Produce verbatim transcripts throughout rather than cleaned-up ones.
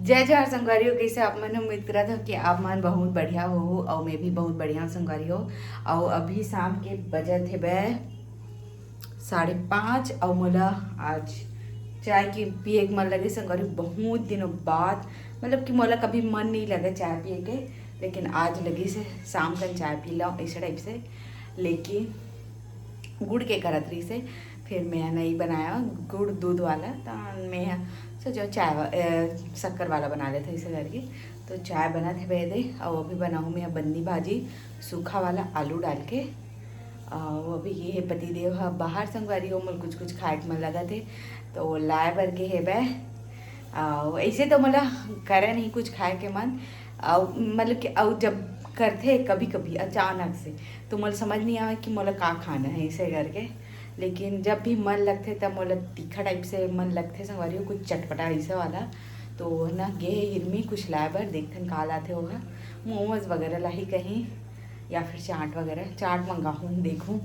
जय जोहार संगवारी हो, कइसे आप मन? उम्मीद करत हो कि आप मन बहुत बढ़िया हो, अउ मैं भी बहुत बढ़िया हूँ संगवारी हो। अउ अभी शाम के बजत हेबे साढ़े पाँच, अउ मोला आज चाय के पिए के मन लगे संगवारी हो। बहुत दिनों बाद, मतलब कि मोला कभी मन नहीं लगे चाय पिए के, लेकिन आज लगिस हे शाम कन चाय पी लव, ऐसे टाइप से। लेकिन गुड़ के करत रहिस हे, फिर मैं नहीं बनाया गुड़ दूध वाला, त मैं सोचा चाय वा-, अ, शक्कर वाला बना लेथव ऐसे करके। तो चाय बनत हेबे दे, अउ अभी बनाहूँ मैं बंदी भाजी सूखा वाला आलू डाल के। अउ अभी ये हे पतिदेव ह बाहर संगवारी हो, मोला कुछ कुछ खाए के मन लगत हे, तो वो लाए बर के हेबे। अउ ऐसे तो मोला करे नहीं कुछ खाए के मन, अउ मतलब कि अउ जब करथे कभी कभी अचानक से, तो मोला समझ नहीं आवे कि मोला का खाना है ऐसे करके। लेकिन जब भी मन लगथे तब मोला तीखा टाइप से मन लगथे संगवारी हो, कुछ चटपटा ऐसा वाला। तो ना गे हे हिरमी कुछ लाए बर, देखथन का लाथे ओहा, मोमोज वगैरह लाही कहीं या फिर चाट वगैरह। चाट मंगाहूँ, देखूँ,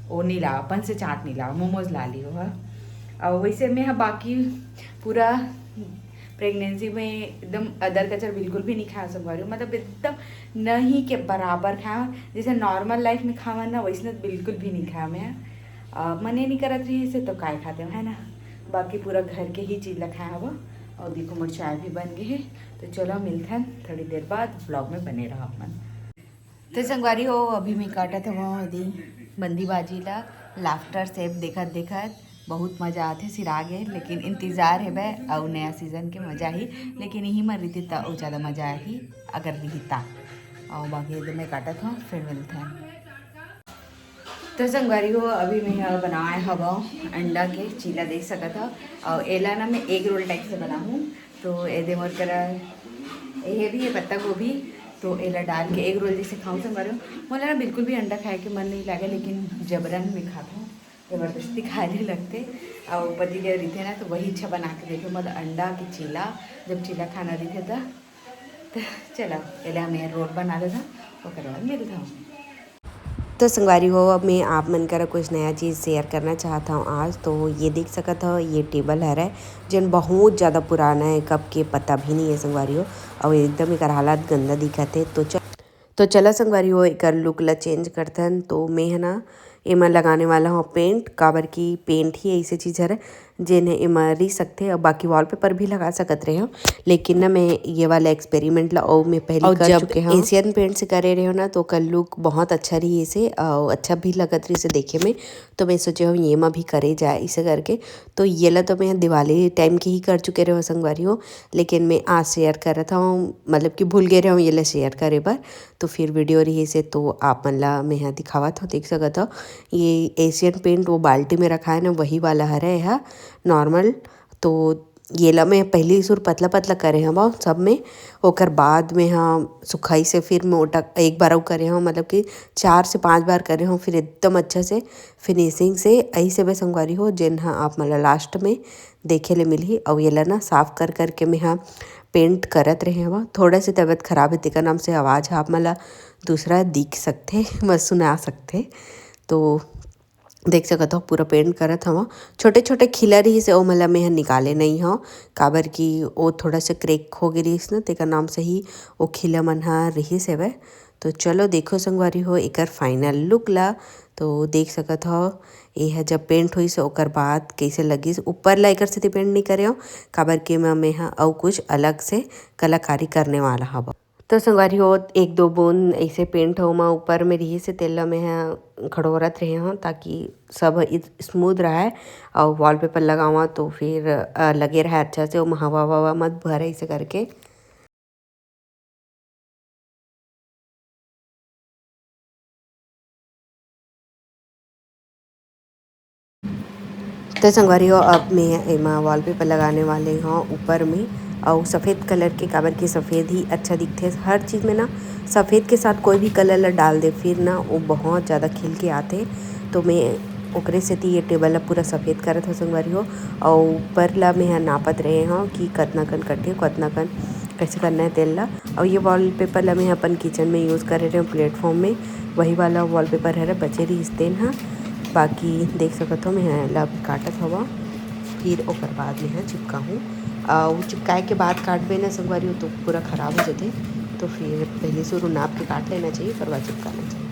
वो नहीं लावा, अपन से चाट नहीं लावा, मोमोज ला ली ओहा। और वैसे मैं ह बाकी पूरा प्रेगनेंसी में एकदम अदर कचर बिल्कुल भी नहीं खाया संगवारी हो, मतलब एकदम नहीं के बराबर खाया। जैसे नॉर्मल लाइफ में खावा ना, वैसने बिल्कुल भी नहीं खाया मैं। अ, मने नहीं करत रहिस हे तो काय खातेंव, है ना? बाकी पूरा घर के ही चीज ला खाया हवा। और देखो, मोर चाय भी बन गए है। तो चलो, मिलथन थोड़ी देर बाद, ब्लॉग में बने रहो अपन। तो संगवारी हो, अभी मैं काटत हवं एदी बंदी भाजी ला, लाफ्टर शेफ देखत देखत बहुत मजा आथे, सिरा गे, लेकिन इंतजार हेबे अउ नया सीजन के मजा ही। लेकिन यही मन रहिते त अउ ज्यादा मजा आही अगर रहिता। अउ बाकी एदे मैं काटत हवं, फिर मिलथन। तो संगवारी हो, अभी मैं ह बनाए हवं अंडा के चीला, देख सकत हव। अउ एला ना मैं एग रोल टाइप से बनाहूँ। तो एदे मोर करा, ये भी है पत्ता गोभी, तो एला डाल के एग रोल जैसे खाऊँ संगवारी हो। मोला ना बिल्कुल भी अंडा खाए के मन नहीं लागे, लेकिन जबरन में खात हूँ, जबरदस्ती खाए ले लगथे। अउ पति देव रहिथे ना, तो वही इच्छा बना के देखे, मतलब अंडा के चीला, जब चीला खाना रहिथे त। तो चलो, एला मैं रोल बना लेता, ओकर बाद मिलता हूँ। तो संगवारी हो, अब मैं आप मन करा कुछ नया चीज़ शेयर करना चाहत हूँ आज। तो ये देख सकत हव, ये टेबल हरे, जेन बहुत ज़्यादा पुराना है, कब के पता भी नहीं है संगवारी हो, और एकदम एकर हालत गंदा दिखत है। तो चल, तो चला संगवारी हो, एकर लुक ला चेंज करथन। तो मैं है ना, एमा लगाने वाला हूँ पेंट, काबर की पेंट ही ऐसे चीज़ हरे जेन ह एमा रह सकथे, अउ बाकी वॉलपेपर भी लगा सकत रहे हो। लेकिन ना, मैं ये वाला एक्सपेरिमेंट ला अउ मैं पहले अउ कर जब चुके हव। एशियन पेंट से करे रहे हो ना, तो ओकर लुक बहुत अच्छा रहिस हे अउ अच्छा भी लगत रहिस हे देखे में। तो मैं सोचे हव ये मा भी करे जाए इसे करके। तो ये ला तो मैं दिवाली टाइम के ही कर चुके रहे हो संगवारी हो, लेकिन मैं आज शेयर करत हव, मतलब कि भूल गए रहे हो ये ला शेयर करे बर। तो फिर वीडियो रहिस हे तो आप मन ला मैं ह दिखावत हव, देख सकत हव। ये एशियन पेंट वो बाल्टी में रखा है ना, वही वाला हरे ह नॉर्मल। तो ये ला मैं पहली सुर पतला पतला करे हव सब में, ओकर बाद में ह सुखाई से फिर मोटा एक बार अउ करे हव, मतलब कि चार से पाँच बार करे हव, फिर एकदम अच्छा से फिनिशिंग से ऐसे बे संगवारी हो, जेन ह आप मन ला लास्ट में देखे ले मिलही। अउ ये ला ना साफ कर करके मैं ह पेंट करत रहे हव। थोड़ा से तबीयत खराब हे, तेकर नाम से आवाज़ ह आप मन ला दूसरा दिख सकथे, मतलब सुना सकथे। तो देख सकत हव, पूरा पेंट करत हव। छोटे-छोटे खिला रहिस हे, ओमन ला मैं ह निकाले नई हव, काबर कि ओ थोड़ा सा क्रैक हो गे रहिस न, तेकर नाम से ही ओ खिला मन ह रहिस हेवय। तो चलो देखो संगवारी हो, एकर फाइनल लुक ला। तो देख सकत हव, ए ह जब पेंट होइस, ओकर बाद कइसे लगिस। ऊपर ला एकर सेती पेंट नई करे हव, काबर कि एमा मैं ह अउ कुछ अलग से कलाकारी करने वाला हव। तो संगवारी हो, एक दो बूंद ऐसे पेंट ह ओमा ऊपर में रिहिस हे, तेला मैं ह खड़ोरत रहे हव, ताकि सब इ-, स्मूथ रहय। अउ वॉलपेपर लगावा तो फिर, अ, लगे रहय अच्छा से, ओमा हवा ववा मत भरे ऐसे करके। तो संगवारी हो, अब मैं एमा वॉलपेपर लगाने वाले हव ऊपर में, अउ सफेद कलर के, काबर के सफेद ही अच्छा दिखथे हर चीज में ना। सफेद के साथ कोई भी कलर ला डाल दे, फिर ना वो बहुत ज्यादा खिल के आथे। तो मैं ओकरे सेती ये टेबल ला पूरा सफेद करत हव संगवारी हो, अउ ऊपर ला मैं ह नापत रहे हव कि कतना कन कटे, कतना कन कैसे करना है तेल ला। अउ ये वॉलपेपर ला मैं अपन किचन में यूज़ करे रहे हव प्लेटफॉर्म में, वही वाला वॉलपेपर हरे बचे रहिस तेन ह। बाकी देख सकत हो, मैं एला अभी काटत हव, फिर ओकर बाद मैं ह चिपकाहूँ। अउ चिपकाए के बाद काटबे ना संगवारी हो, तो पूरा खराब हो जाथे। तो फिर पहले शुरू नाप के काट लेना चाहिए, ओकर बाद चिपकाना चाहिए।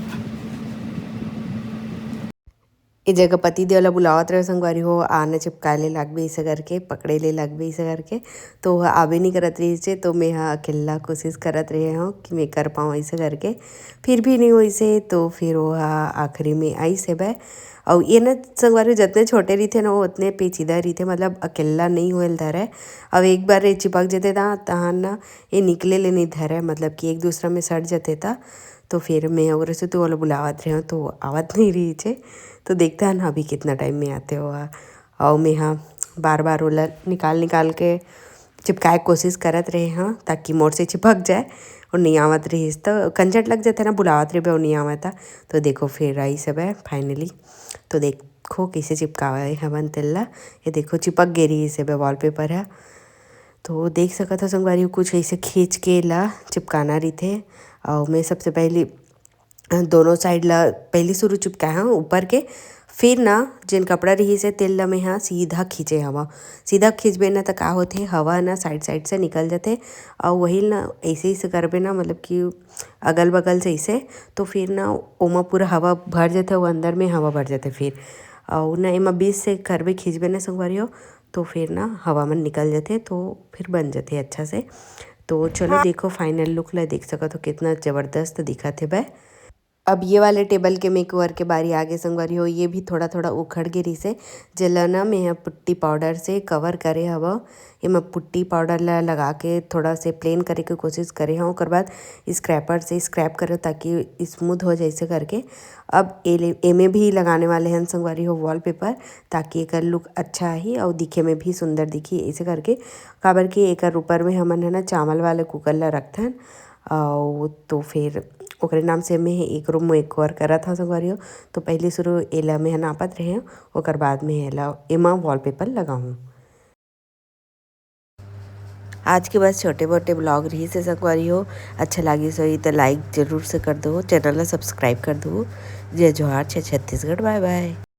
ए जगह पति देव ला बुलावत रहे संगवारी हो, आना चिपकाए ले लागबे ऐसे करके, पकड़े ले लागबे ऐसे करके। तो ओह आबे नहीं करत रहिस हे, तो मैं हा अकेला कोशिश करत रहे हूँ कि मैं कर पाऊँ ऐसे करके, फिर भी नहीं होइस हे। तो फिर ओह आखिरी में आइस हे बै। अउ ये ना संगवारी हो, जतने छोटे रहिथे ना, वो उतने पेचीदा रहिथे, मतलब अकेला नहीं होए ल धरय। अब एक बार ये चिपक जथे ता, तहान ना ये निकले ले नहीं धरय, मतलब कि एक दूसरा में सट जथे ता। तो फिर मैं ओकरे से तो ओला बुलावत रहे हूँ, तो आवत नहीं रहिस हे। तो देखते हैं ना अभी कितना टाइम में आथे ओह। अउ मैं हा बार बार ओला निकाल निकाल के चिपकाए के कोशिश करत रहे हूँ, ताकि मोर से चिपक जाए, और नहीं आवत रहिस तो कंचट लग जाथे ना, बुलावत रहिबे और नहीं आवत। तो देखो फिर आइस हे बै finally। तो देखो कैसे चिपकाए हवन तेला। ये देखो चिपक गे रहिस हे बै wallpaper हा। तो देख सकत हो संगवारी हो, कुछ ऐसे खींच के ला चिपकाना रहिथे। अउ मैं सबसे पहले दोनों side ला पहली शुरू चिपकाए हूँ ऊपर के, फिर ना जेन कपड़ा रहिस हे तेल ला मैं हा सीधा खींचे हवा। सीधा खींचबे ना त का होथे, हवा ना side side से निकल जाथे, अउ वही ना ऐसे ऐसे करबे ना, मतलब कि अगल बगल से ऐसे, तो फिर ना ओमा पूरा हवा भर जाथे, वो अंदर में हवा भर जाथे। फिर अउ ना एमा बीच से करबे खींचबे ना संगवारी हो, तो फिर ना हवा मन निकल जाथे, तो फिर बन जाथे अच्छा से। तो चलो देखो final look ला देख सकत हो, कितना जबरदस्त दिखत हे बै। अब ये वाले table के makeover के बारी आगे संगवारी हो। ये भी थोड़ा थोड़ा उखड़ गे रहिस हे, जेला ना मैं ह पुट्टी powder से cover करे हवं। एमा पुट्टी powder ला लगा के थोड़ा से plain करे के कोशिश करे हवं, ओकर बाद scraper से scrap करे, ताकि smooth हो जाए ऐसे करके। अब एले, एमे भी लगाने वाले हन संगवारी हो wallpaper, ताकि एकर look अच्छा आही और दिखे में भी सुंदर दिखी ऐसे करके। काबर कि एकर ऊपर में हमन है ना चावल वाले cooker ला रखथन, अउ तो फिर ओकरे नाम से मैं एक room makeover करत हव संगवारी हो। तो पहली शुरू एला मैं ह नापत रहे हव, ओकर बाद में एला एमा wallpaper लगाहूँ। आज के बस छोटे मोटे vlog रहिस हे संगवारी हो। अच्छा लागिस होही त like जरूर से कर दो, channel ला subscribe कर दो। जय जोहार, जय छत्तीसगढ़, bye bye।